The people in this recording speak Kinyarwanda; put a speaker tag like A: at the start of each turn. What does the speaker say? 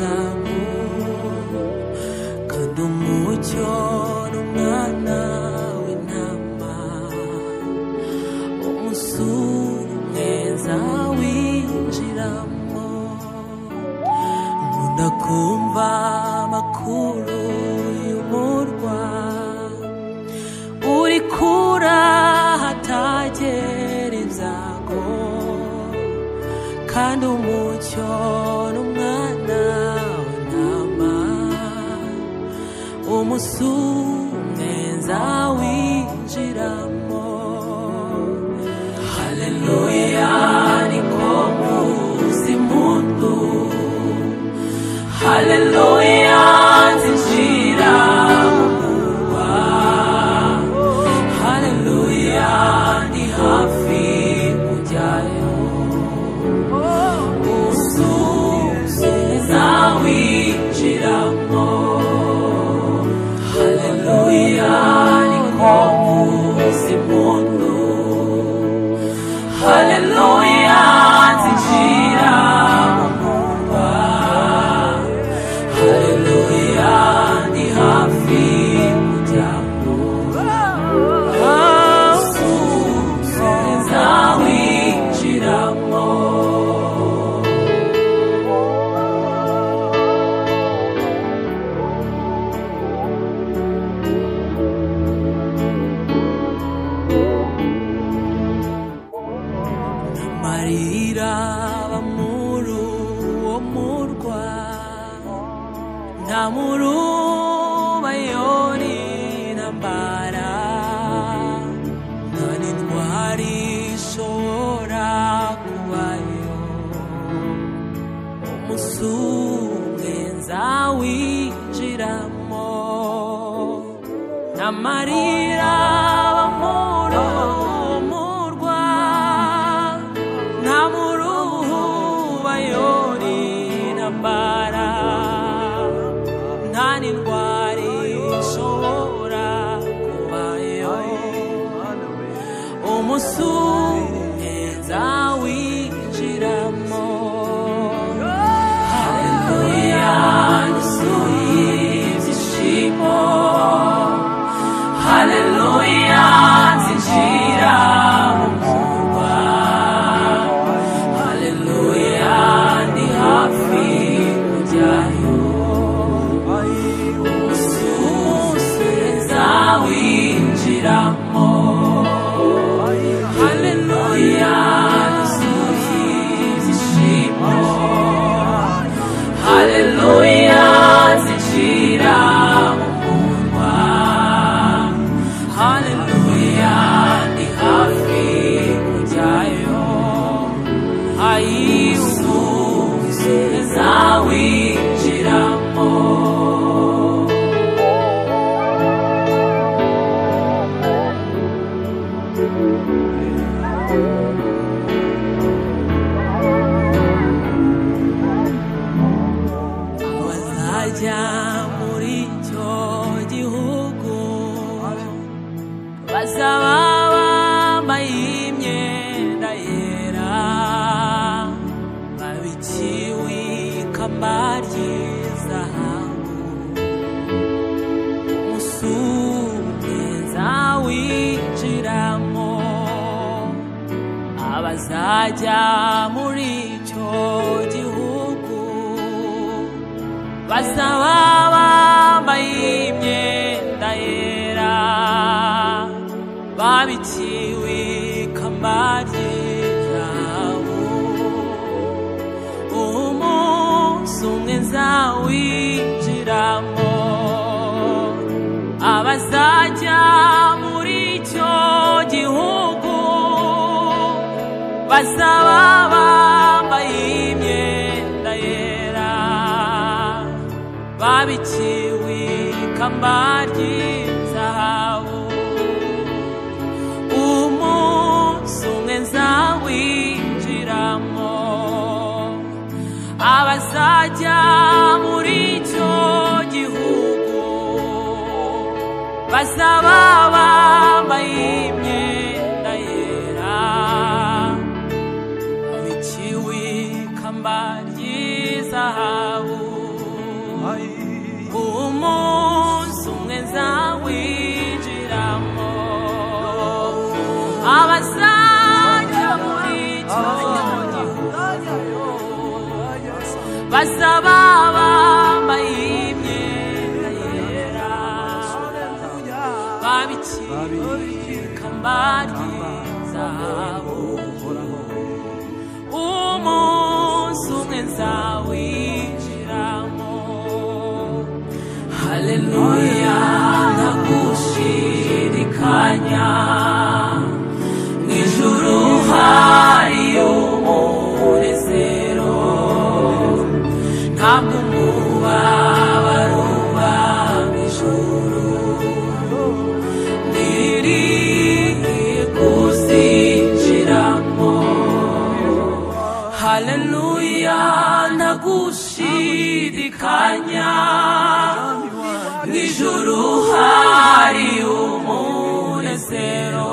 A: ibyago, kandi umucyo n'umwana w'intama, umunsi umwe nzawinjiramo. Nkunda kumva amakuru y'umurwa uri kure ahatagera ibyago, kandi umucyo n'umwana w'intama, umunsi umwe nzawinjiramo. Haleluya, niko mvuza impundu, haleluya, nzinjira mu murwa, haleluya, ndi hafi kujyayo, umunsi umwe nzawinjiramo. Haleluya, niko mvuza impundu, haleluya, nzinjira mu murwa, haleluya, ndi hafi kujyayo, umunsi umwe nzawinjiramo. Amarira aba muri uwo murwa, nta murubayo n'intambara, nta n'intwari ishobora kubayo, umunsi umwe nzawinjiramo. Nta marira aba muri uwo murwa, nta murubayo n'intambara, nta n'intwari ishobora kubayo, umunsi umwe nzawinjiramo. Haleluya, nuzuye ibyishimo, haleluya, nzinjira mu murwa, haleluya, ndi hafi kujyayo, umunsi umwe nzawinjiramo. Haleluya, nuzuye ibyishimo, haleluya, nzinjira mu murwa, haleluya, ndi hafi kujyayo, umunsi umwe nzawinjiramo. Abazajya muri icyo gihugu bazaba bambaye imyenda yera, babikiwe ikamba ry'izahabu, umunsi umwe nzawinjiramo. Abazajya muri icyo gihugu bazaba bambaye imyenda yera, babikiwe ikamba ry'izahabu, umunsi umwe nzawinjiramo. Abazajya muri icyo gihugu bazaba bambaye imyenda yera, babikiwe ikamba ry'izahabu, umunsi umwe nzawinjiramo. Abazajya muri icyo gihugu bazaba bambaye imyenda yera, babikiwe ikamba ry'izahabu. Umunsi umwe nzawinjiramo. Abazajya muri icyo gihugu bazaba bambaye imyenda yera, babikiwe ikamba ry'izahabu. Umunsi umwe nzawinjiramo. Haleluya, ntagushidikanya, mu ijuru hari umunezero, ntabwo umubabaro uba mu ijuru. Niriye kuzinjiramo. Haleluya, ntagushidikanya, mu ijuru hari umunezero.